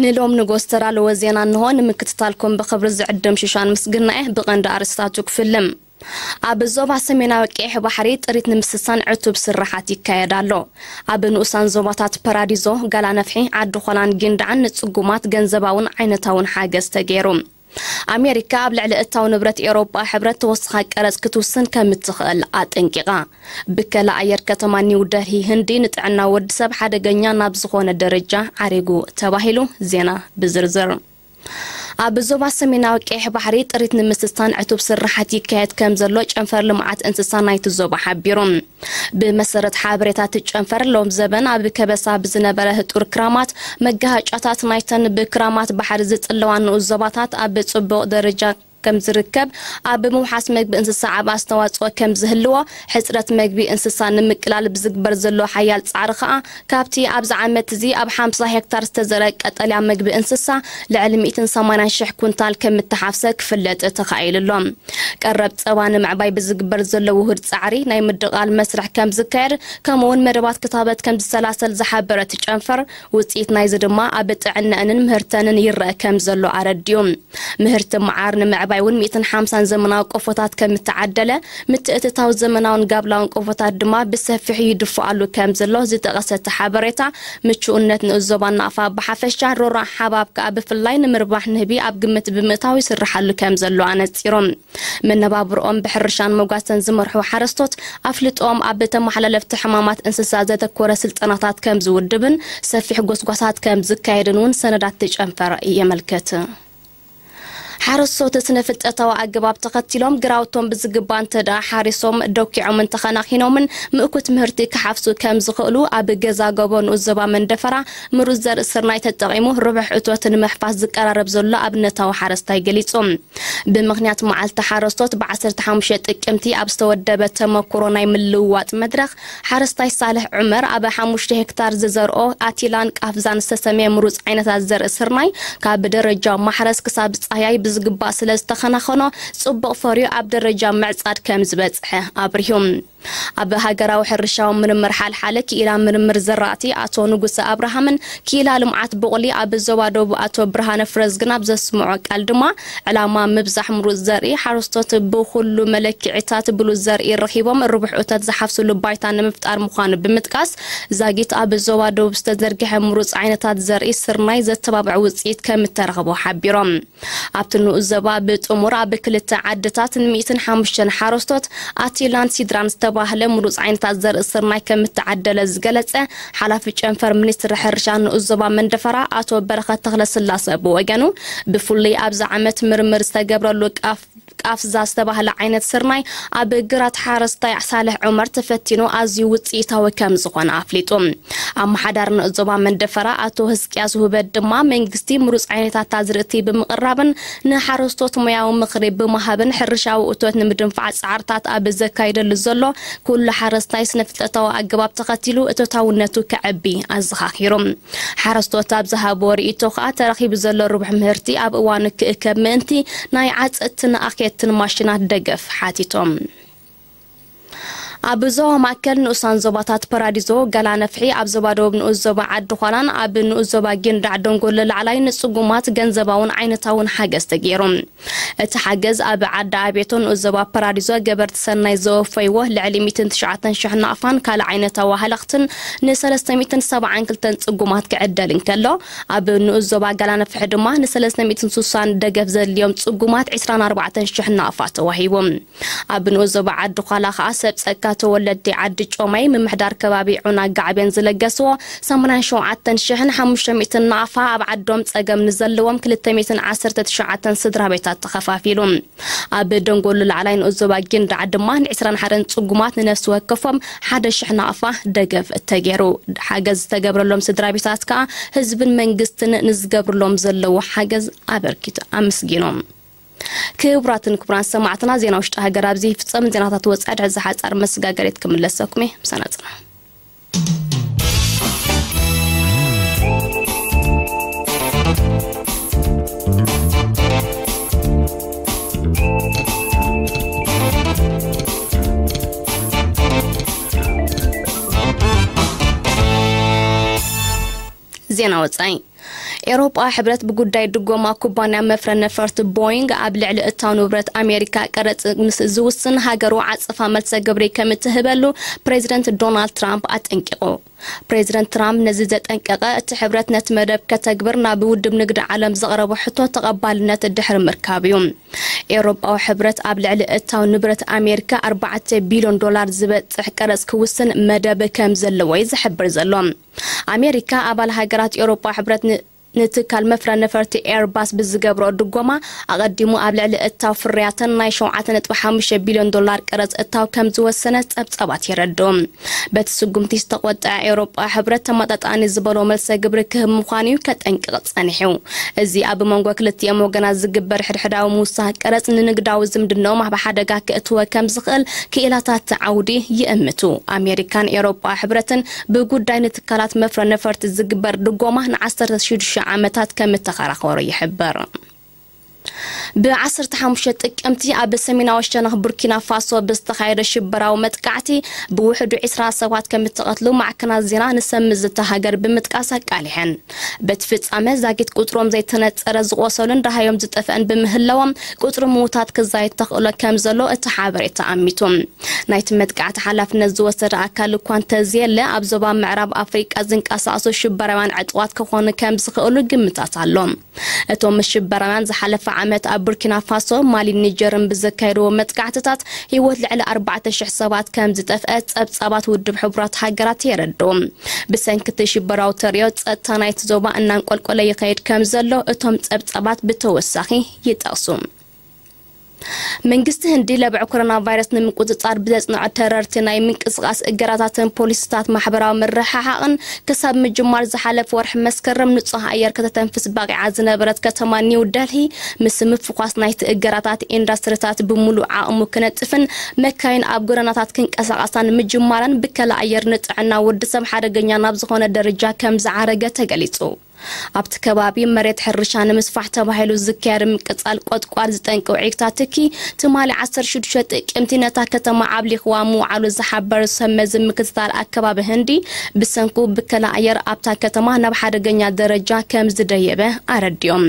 ንሎም ንጎስ ተዳለወ ዜና እንሆ። ንምክትታልኩም ብኽብሪ ዝዕድም ሽሻን ምስግናኤ። ብቐንዲ ኣርእስታቱ ክፍልም። ኣብ ዞባ ሰሜናዊ ቀይሕ ባሕሪ ጥሪት ንምስሳን ዕቱብ ስራሓት ይካየድ ኣሎ። ኣብ ንኡሳን ዞባታት ፓራዲዞ፣ ጋላነፍሒ፣ ዓዲ ኾላን ጊንዳዕን ንጽጉማት ገንዘባውን ዓይነታውን ሓገዝ ተገይሩ። ኣሜሪካ ኣብ ልዕሊ እታው ንብረት ኤውሮጳ ሕብረት ተወሳኺ ቀረጽ ክትውስን ከም እትኽእል ኣጠንቂቓ። ብከላ ኣየር ከተማ ኒው ደልሂ ህንዲ ንጥዕና ወዲ ሰብ ሓደገኛ ናብ ዝኾነ ደረጃ ዓሪጉ ተባሂሉ። ዜና ብዝርዝር። ኣብ ዞባ ሰሜናዊ ቀይሕ ባሕሪ ጥሪት ንምስሳን ዕቱብ ስራሓት ይካየድ ከም ዘሎ ጨንፈር ልምዓት እንስሳ ናይቲ ዞባ ሓቢሩ። ብመሰረት ሓበሬታ እቲ ጨንፈር፣ ሎም ዘበን ኣብ ከበሳ ብዝነበረ ህጡር ክራማት፣ መጋሃጫታት ናይተን ብክራማት ባሕሪ ዝጽለዋ ንኡስ ዞባታት ኣብ ጽቡቕ ደረጃ ከም ዝርከብ፣ ኣብ ምውሓስ መግቢ እንስሳ ዓቢ ኣስተዋጽኦ ከም ዝህልዎ፣ ሕጽረት መግቢ እንስሳ ንምቅላል ብዝግበር ዘሎ ሓያል ጻዕሪ ከኣ፣ ካብቲ ኣብዚ ዓመት እዚ ኣብ ሓምሳ ሄክታር ዝተዘርአ ቀጠልያ መግቢ እንስሳ ልዕሊ ሚእትን ሰማንያን ሽሕ ኩንታል ከም እተሓፍሰ ክፍለጥ ተኻኢሉ ኣሎ። ቀረብ ጸባ ንምዕባይ ብዝግበር ዘሎ ውሁድ ጻዕሪ ናይ ምድቓል መስርሕ ከም ዝካየድ፣ ከምኡ'ውን መደባት ክታበት ከም ዝሰላሰል ዝሓበረ እቲ ጨንፈር፣ ውጽኢት ናይዚ ድማ ኣብ ጥዕነአንን ምህርተንን ይረአ ከም ዘሎ ኣረዲኡ። ምህርቲ መዓር ንምዕባይ እውን ሚእትን ሓምሳን ዘመናዊ ቆፎታት ከም እተዓደለ፣ ምትእትታው ዘመናውን ጋብላውን ቆፎታት ድማ ብሰፊሑ ይድፋኣሉ ከም ዘሎ ዝጠቐሰ እቲ ሓበሬታ፣ ምቹእነት ንኡስ ዞባ ናቕፋ ብሓፈሻ፣ ሮራ ሓባብ ከኣ ብፍላይ ንምርባሕ ንህቢ ኣብ ግምት ብምእታው ይስርሓሉ ከም ዘሎ ኣነጺሩ። መነባብርኦም ብሕርሻን መጓሰን ዝመርሑ ሓረስቶት፣ ኣፍልጦኦም ኣብ ተመሓላለፍቲ ሕማማት እንስሳ ዘተኮረ ስልጠናታት ከም ዝውድብን ሰፊሕ ጎስጓሳት ከም ዝካየድን እውን ሰነዳት ትጨንፈር የመልክት። ሓረስቶት ስነ ፍልጠታዊ ኣገባብ ተኸቲሎም ግራውቶም ብዝግባ እንተ ደኣ ሓሪሶም፣ ደኪዖምን ተኸናኺኖምን ምእኩት ምህርቲ ክሓፍሱ ከም ዝኽእሉ፣ ኣብ ገዛ ጎቦ ንኡስ ዞባ መንደፈራ ምሩፅ ዘርኢ ስርናይ ተጠቒሙ ርቡሕ እቶት ንምሕፋስ ዝቀራረብ ዘሎ ኣብነታዊ ሓረስታይ ገሊጹ። ብምኽንያት መዓልቲ ሓረስቶት ብ ዓሰርተ ሓሙሽተ ጥቅምቲ ኣብ ዝተወደበ ተመኩሮ ናይ ምልውዋጥ መድረኽ፣ ሓረስታይ ሳልሕ ዑመር ኣብ ሓሙሽተ ሄክታር ዝዘርኦ ኣቲላን ቃፍዛን ዝተሰምየ ምሩፅ ዓይነታት ዘርኢ ስርናይ፣ ካብ ደረጃ ማሕረስ ክሳብ ጻህያይ ብዝግባእ ስለ ዝተኸናኸኖ፣ ጽቡቕ ፈርዩ ኣብ ደረጃ ምዕጻድ ከም ዝበጽሐ ኣብሪሁ። ኣብ ሃገራዊ ሕርሻዊ ምርምር ሓልሓለ ክኢላ ምርምር ዘራእቲ ኣቶ ንጉሰ ኣብርሃምን ክኢላ ልምዓት ቡቕሊ ኣብ ዞባ ደቡብ ኣቶ ብርሃነ ፍረዝግን ኣብ ዘስምዖ ቃል ድማ፣ ዕላማ ምብዛሕ ምሩፅ ዘርኢ፣ ሓረስቶት ብኹሉ መለክዒታት ብሉፅ ዘርኢ ረኺቦም ርቡሕ እቶት ዝሓፍስሉ ባይታ ንምፍጣር ምዃኑ ብምጥቃስ፣ ዛጊት ኣብ ዞባ ደቡብ ዝተዘርግሐ ምሩፅ ዓይነታት ዘርኢ ስርናይ ዘተባብዕ ውፅኢት ከም እተረኽቦ ሓቢሮም። ኣብቲ ንኡስ ዞባ ብጥሙር ኣብ ክልተ ዓድታት ንሚእትን ሓሙሽተን ሓረስቶት ኣቲላን ሲድራን ዝተባህለ ምሩፅ ዓይነታት ዘርኢ ስርናይ ከም እተዓደለ ዝገለጸ ሓላፊ ጨንፈር ሚኒስትሪ ሕርሻ ንኡስ ዞባ መንደፈራ ኣቶ በረኸት ተኽለስላሰ ብወገኑ፣ ብፍሉይ ኣብዚ ዓመት ምርምር ዝተገብረሉ ቃፍ ቃፍዛ ዝተባህለ ዓይነት ስርናይ ኣብ ግራት ሓረስታይ ሳልሕ ዑመር ተፈቲኑ ኣዝዩ ውፅኢታዊ ከም ዝኾነ ኣፍሊጡ። ኣመሓዳሪ ንኡስ ዞባ መንደፈራ ኣቶ ህዝቅያስ ውህበት ድማ፣ መንግስቲ ምሩፅ ዓይነታት ኣዝርእቲ ብምቕራብን ንሓረስቶት ሞያዊ ምኽሪ ብምሃብን ሕርሻዊ እቶት ንምድንፋዕ ጻዕርታት ኣብ ዘካይደሉ ዘሎ፣ ኩሉ ሓረስታይ ስነ ፍልጠታዊ ኣገባብ ተኸቲሉ እቶታውነቱ ከዕቢ ኣዘኻኺሩ። ሓረስቶት ኣብ ዝሃብዎ ርእይቶ ከኣ፣ ተረኺቡ ዘሎ ርቡሕ ምህርቲ ኣብ እዋኑ ክእከብ ምእንቲ ናይ ዓጸድትን ኣኽየድትን ማሽናት ደገፍ ሓቲቶም። ኣብ ዞባ ማእከል ንኡሳን ዞባታት ፓራዲዞ፣ ጋላ ነፍሒ፣ ኣብ ዞባ ደቡብ ንኡስ ዞባ ዓዲ ዃላን ኣብ ንኡስ ዞባ ጊንዳዕ ደንጎሎ ላዕላይ ንጽጉማት ገንዘባውን ዓይነታውን ሓገዝ ተገይሩ። እቲ ሓገዝ ኣብ ዓዲ ኣቤቶ ንኡስ ዞባ ፓራዲዞ ገበርቲ ሰናይ ዘወፈይዎ ልዕሊ ሚእትን ትሽዓተን ሽሕ ናቕፋን ካልእ ዓይነታዊ ሃለኽትን ንሰለስተ ሚእትን ሰብዓን ክልተን ጽጉማት ክዕደል እንከሎ፣ ኣብ ንኡስ ዞባ ጋላ ነፍሒ ድማ ንሰለስተ ሚእትን ስሳን ደገፍ ዘድልዮም ጽጉማት ዕስራን ኣርባዕተን ሽሕ ናቕፋ ተዋሂቡ። ኣብ ንኡስ ዞባ ዓዲ ዃላ ኸኣ ሰብ ጸጋ ተወለዲ ዓዲ ጮማይ ምምሕዳር ከባቢ ዑና ጋዕቤን ዝለገስዎ ሰማንያን ሸውዓተን ሽሕን ሓሙሽተ ሚእትን ናቕፋ ኣብ ዓዶም ጸገም ንዘለዎም ክልተ ሚእትን ዓሰርተ ትሽዓተን ስድራ ቤታት ተኸፋፊሉ። ኣብ ደንጎሎ ላዕላይ ንኡስ ዞባ ጊንዳዕ ድማ ንዕስራን ሓደን ጽጉማት ንነፍሲ ወከፎም ሓደ ሽሕ ናቕፋ ደገፍ ተገይሩ። ሓገዝ ዝተገብረሎም ስድራ ቤታት ከኣ ህዝብን መንግስትን ንዝገብርሎም ዘለዉ ሓገዝ ኣበርኪቱ ኣመስጊኖም። ክቡራትን ክቡራን ሰማዕትና፣ ዜና ውሽጢ ሃገር ኣብዚ ይፍጸም። ዜናታት ወጻኢ ድሕሪ ዝሓጻር መሰጋገሪት ክምለሰኩም እየ። ምሳና ጽና። ዜና ወጻኢ። ኤውሮጳ ሕብረት ብጉዳይ ድጎማ ኩባንያ መፍረ ነፈርቲ ቦይንግ ኣብ ልዕሊ እታው ንብረት ኣሜሪካ ቀረጽ ምስ ዝውስን፣ ሃገሩ ዓጸፋ መልሰ ግብሪ ከም እትህበሉ ፕሬዚደንት ዶናልድ ትራምፕ ኣጠንቂቑ። ፕሬዚደንት ትራምፕ ነዚ ዘጠንቀቐ፣ እቲ ሕብረት ነቲ መደብ ከተግብር ናብ ውድብ ንግዲ ዓለም ዘቕረቦ ሕቶ ተቐባልነት ድሕሪ ምርካብ እዩ። ኤውሮጳዊ ሕብረት ኣብ ልዕሊ እታው ንብረት ኣሜሪካ ኣርባዕተ ቢልዮን ዶላር ዝበጽሕ ቀረጽ ክውስን መደብ ከም ዘለዎ እዩ ዝሕብር ዘሎ። ኣሜሪካ ኣባል ሃገራት ኤውሮጳ ሕብረት ን-፣ ንትካል መፍረ ነፈርቲ ኤርባስ ብዝገብሮ ድጎማ፣ ኣቐዲሙ ኣብ ልዕሊ እታው ፍርያተን ናይ ሸውዓተ ነጥቢ ሓሙሽተ ቢልዮን ዶላር ቀረጽ እታው ከም ዝወሰነ ጸብጻባት የረድኡ። በቲ ስጉምቲ ዝተቖጠዐ ኤውሮጳ ሕብረት፣ ተመጣጣኒ ዝበሎ መልሰ ግብሪ ክህብ ምዃኑ እዩ ከጠንቅቕ ጸኒሑ። እዚ ኣብ መንጎ ክልቲኦም ወገናት ዝግበር ሕድሕዳዊ ምውሳኽ ቀረጽ ንንግዳዊ ዝምድናኦም ኣብ ሓደጋ ክእትወ ከም ዝኽእል ክኢላታት ዓውዲ ይእምቱ። ኣሜሪካን ኤውሮጳ ሕብረትን ብጉዳይ ንትካላት መፍረ ነፈርቲ ዝግበር ድጎማ ንዓሰርተ ሽዱሽተ ዓመታት ከም እተኸራኸሩ ይሕበር። ብ ዓሰርተ ሓሙሽተ ጥቅምቲ ኣብ ሰሜናዊ ሸነኽ ቡርኪና ፋሶ ብዝተኻየደ ሽበራዊ መጥቃዕቲ ብውሕዱ ዕስራ ሰባት ከም እተቐትሉ ማዕከናት ዜና ንሰምዚ እታ ሃገር ብምጥቃስ ኣቃሊሐን። በቲ ፍጻመ ዛጊት ቁጽሮም ዘይተነጸረ ዝቖሰሉን ደሃዮም ዝጠፍአን ብምህላዎም፣ ቁጽሪ ምዉታት ክዛየድ ተኽእሎ ከም ዘሎ እቲ ሓበሬታ ኣሚቱ። ናይቲ መጥቃዕቲ ሓላፍነት ዝወሰደ ኣካል እኳ እንተዘየለ፣ ኣብ ዞባ ምዕራብ ኣፍሪቃ ዝንቀሳቐሱ ሽበራውያን ዕጡቓት ክኾኑ ከም ዝኽእሉ ግምታት ኣሎ። እቶም ሽበራውያን ዝሓለፈ ዓመት ኣብ ቡርኪና ፋሶ፣ ማሊን ኒጀርን ብዘካየድዎ መጥቃዕትታት ህይወት ልዕሊ ኣርባዕተ ሽሕ ሰባት ከም ዝጠፍአ ጸብጻባት ውድብ ሕቡራት ሃገራት የረድኡ። ብሰንኪ እቲ ሽበራዊ ተርእዮ፣ ጸጥታ ናይቲ ዞባ እናንቆልቆለ ይኸይድ ከም ዘሎ እቶም ጸብጻባት ብተወሳኺ ይጠቕሱ። መንግስቲ ህንዲ ለብዒ ኮሮና ቫይረስ ንምቁጽጻር ብዘጽንዖ ተረርቲ ናይ ምንቅስቓስ እገዳታትን ፖሊሲታት ማሕበራዊ ምርሕሓቕን ክሳብ ምጅማር ዝሓለፈ ወርሒ መስከረም ንጹህ ኣየር ከተተንፍስ በቒዓ ዝነበረት ከተማ ኒው ደልሂ፣ ምስ ምፍዃስ ናይቲ እገዳታት ኢንዱስትሪታት ብምሉእ ዓቕሙ ክነጥፍን መካይን ኣብ ጎደናታት ክንቀሳቐሳን ምጅማረን ብከላ ኣየር ንጥዕና ወዲ ሰብ ሓደገኛ ናብ ዝኾነ ደረጃ ከም ዝዓረገ ተገሊጹ። ኣብቲ ከባቢ መሬት ሕርሻ ንምስፋሕ ተባሂሉ ዝካየድ ምቅጻል ቆጥቋር ዝጠንቅው ዒግታት ትኪ፣ ትማሊ ዓሰርተ ሽዱሽተ ጥቅምቲ ነታ ከተማ ዓብሊኽዋ ምውዓሉ ዝሓበረ ሰብ መዚ ምክትታል ኣከባቢ ህንዲ፣ ብሰንኩ ብከላ ኣየር ኣብታ ከተማ ናብ ሓደገኛ ደረጃ ከም ዝደየበ ኣረዲኦም።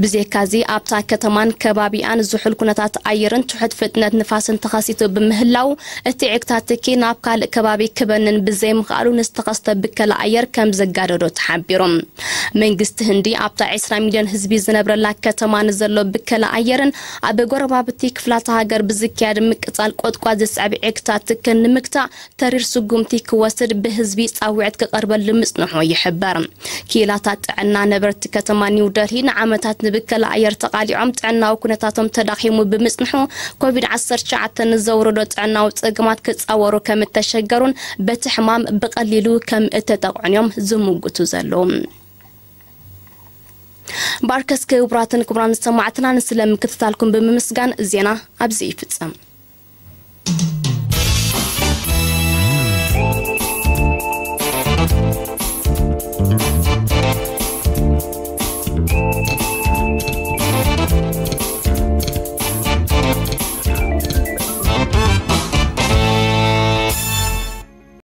ብዘይካዚ ኣብታ ከተማን ከባቢኣን ዝሑል ኩነታት ኣየርን ትሑት ፍጥነት ንፋስን ተኸሲቱ ብምህላው፣ እቲ ዒግታት ትኪ ናብ ካልእ ከባቢ ክበንን ብዘይምኽኣሉ ንዝተኸስተ ብከላ ኣየር ከም ዘጋደዶ ተሓቢሩ። መንግስቲ ህንዲ ኣብታ ዕስራ ሚልዮን ህዝቢ ዝነብረላ ከተማ ንዘሎ ብከላ ኣየርን ኣብ ጎረባብቲ ክፍላተ ሃገር ብዝካየድ ምቅጻል ቆጥቋጥ ዝስዕብ ዒግታት ትክን ንምግታእ ተሪር ስጉምቲ ክወስድ ብህዝቢ ጻውዒት ክቐርበሉ ምጽንሑ ይሕበር። ክኢላታት ጥዕና ነበርቲ ከተማ ኒው ደልሂ ንዓመታት ንብከላ ኣየር ተቓሊዖም ጥዕናዊ ኩነታቶም ተዳኺሙ ብምጽንሑ፣ ኮቪድ ዓሰርተ ትሽዓተ ንዘውረዶ ጥዕናዊ ጸገማት ክጻወሩ ከም እተሸገሩን በቲ ሕማም ብቐሊሉ ከም እተጠቕዑን እዮም ዝምጉቱ ዘለዉ። ባርከስ ክቡራትን ክቡራን ሰማዕትና ንስለ ምክትታልኩም ብምምስጋን ዜና ኣብዚ ይፍጸም።